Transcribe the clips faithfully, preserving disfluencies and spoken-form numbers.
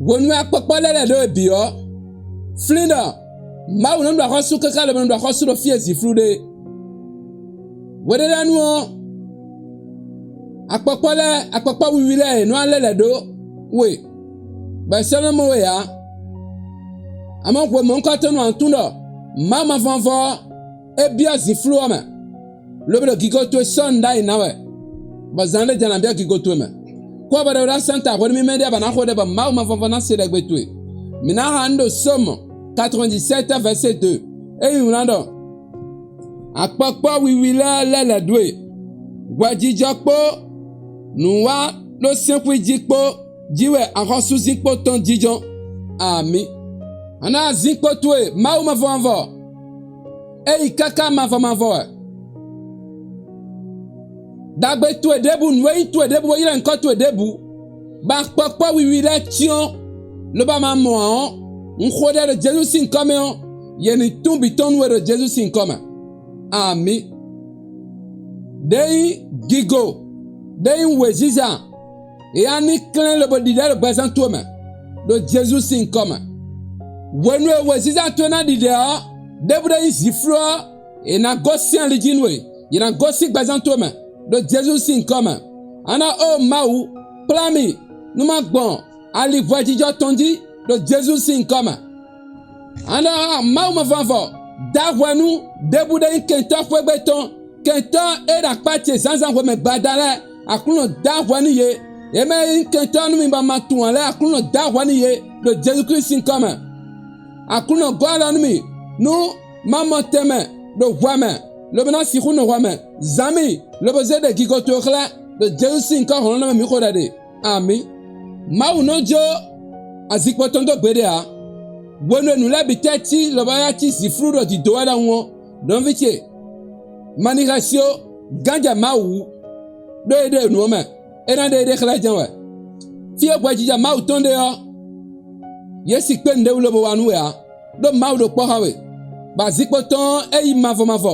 Hwenu e akpɔkpɔ́ lɛ́ lɛ̌ ɖó we bǐ ɔ́, flín ɖɔ Mawu nɔ ɖu axɔ́sú káká lobo nɔ ɖu axɔ́sú ɖo fí e zǐflú ɖe é. Hweɖéɖénu ɔ́, akpɔkpɔ́ lɛ́ɛ akpɔkpɔ́ wiwi lɛ́ɛ è nɔ wá lɛ́ lɛ̌ ɖó we, bɔ è sɔ́ nɔ mɔ we ǎ. Amɔ̌ hwe mɔ̌hunkɔtɔn nɔ ǎ tunwun ɖɔ Mawu mavɔmavɔ ɔ́, é byɔ́ zǐnflú ɔ́ mɛ, lobo ɖo gigo towe sɔ́ nǔ ɖ'ayǐ ná wɛ, bɔ zǎn ɖé jɛ nǎ byɔ́ gigo towe mɛ. Kú ɔ́ bɔ ɖɔ ɖó asán ta hwenu mímɛ́ ɖé ɔ́ ba ná xo ɖɛ bɔ Mawu mavɔmavɔ ná se ɖɛgbe towe. Mǐ ná xa nǔ ɖo Sómu quatre-vingt-dix-sept vɛ̌sé deux. É nyí wlán ɖɔ: Akpɔkpɔ́ wiwi lɛ́ɛ lɛ́ lɛ̌ ɖó e, hwɛjijɔ kpó nǔwá ɖó sɛ́nxwíjí kpó jí wɛ axɔ́súzinkpo tɔn jínjɔ́n. Amǐ. Ana zinkpo towe Mawu mavɔmavɔ, é yi káká mavɔ mavɔ wɛ. Ɖagbe towe ɖěbǔ, nǔ e nyí towe ɖěbǔ, bó ylɔ́ nyǐkɔ towe ɖěbǔ, bɔ akpɔkpɔ́ wiwi lɛ́ɛ cyɔ́n, lobo ma mɔ ǎ ɔ́, un xo ɖɛ ɖo Jezu sín nyǐkɔ mɛ ɔ́, yě ní tún bǐ tɔn nú we ɖo Jezu sín nyǐkɔ mɛ. Amǐ. Ɖě nyí gigo, ɖě nyí wěziza, éyɛ́ ní klɛ́n lobo ɖiɖɛ ɖo gbɛzán towe mɛ, ɖo Jezu sín nyǐkɔ mɛ. Hwenu e wěziza towe ná ɖiɖɛ ɔ́, ɖěbǔ ɖé nyí zǐflú ɔ́, è nǎ gosín ali jí nú we; yě ná gosín gbɛzán towe mɛ, ɖo Jezu sín nyǐkɔ mɛ. Ana ó Mawu, kplá mì nú má gbɔn ali hwɛjijɔ tɔn jí, ɖo Jezu sín nyǐkɔ mɛ. Ana Mawu mavɔmavɔ, dǎ hwɛ nú ɖěbǔ ɖé nyí kɛntɔ́ xwégbé tɔn, kɛntɔ́ e ɖo akpá ce zǎnzǎn hwemɛ gbada lɛ́ɛ; Aklúnɔ dǎ hwɛ nú yě. Yě mɛ e nyí kɛntɔ́ nú mi bɔ ma tunwun ǎ lɛ́ɛ, Aklúnɔ dǎ hwɛ nú yě, ɖo Jezu Klísu sín nyǐkɔ mɛ. Aklúnɔ gɔ́ alɔ nú mì nú má mɔ tɛnmɛ ɖo hwɛ mɛ, lobo ná sixú nɔ hwɛ mɛ; zǎn mì, lobo zé ɖe gigo towe xlɛ́, ɖo Jezu sín nyǐkɔ hlɔ̌nhlɔ́n mɛ mǐ xo ɖɛ ɖe. Amǐ. Mawu nɔ jó azinkpo tɔn dó gbeɖé ǎ. Hwenu e nǔ lɛ́ɛ bǐ tɛ́ cí lobo yá cí zǐflú ɖo dǐdó wɛ ɖɔhun ɔ́, nɔví ce, ma ní xɛsi ó, gán jɛ Mawu wú, ɖó é ɖe nǔ ɔ́ mɛ; é ná ɖe éɖée xlɛ́ jɛ́n wɛ. Fí e hwɛjijɛ Mawu tɔn ɖe ɔ́, yě si kpé nǔɖé wú lobo wa nú we ǎ, ɖó Mawu ɖo kpɔ́ xá we, bɔ azinkpo tɔn ɔ́, é yí mavɔ mavɔ.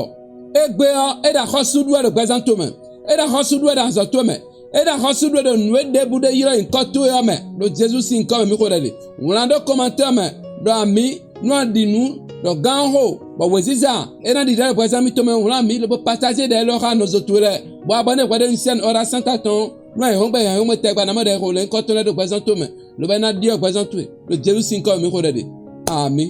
Égbé ɔ́, é ɖo axɔ́sú ɖu wɛ ɖo gbɛzán towe mɛ; é ɖo axɔ́sú ɖu wɛ ɖo azɔ̌ towe mɛ; é ɖo axɔ́sú ɖu wɛ ɖo nǔ e ɖěbǔ ɖé ylɔ́ nyǐkɔ towe ɔ́ mɛ, ɖo Jezu sín nyǐkɔ mɛ mǐ xo ɖɛ ɖe. Wlán ɖó kɔmatɛ́ ɔ́ mɛ ɖɔ amǐ nú a ɖi nǔ ɖɔ gán ɔ́ xo, bɔ wěziza e ná ɖi ɖɛ̌ ɖo gbɛzán mitɔn mɛ ɔ́ wlán mǐ lobo patájé ɖɛ élɔ́ xá nɔzo towe lɛ́ɛ, bɔ a ba ná yi hwɛɖénu sɛ́n ɔ́ ɖó asánta tɔn ɔ́, nú ayǐhɔ́ngbe ayǐhɔ́ngbe tɛgbɛ ná mɔ ɖɛ xo lě nyǐkɔ tɔn lɛ́ɛ ɖo gbɛzán towe mɛ, lobo é ná ɖyɔ́ gbɛzán towe, ɖo Jezu sín nyǐkɔ mɛ mǐ xo ɖɛ ɖe. Amǐ.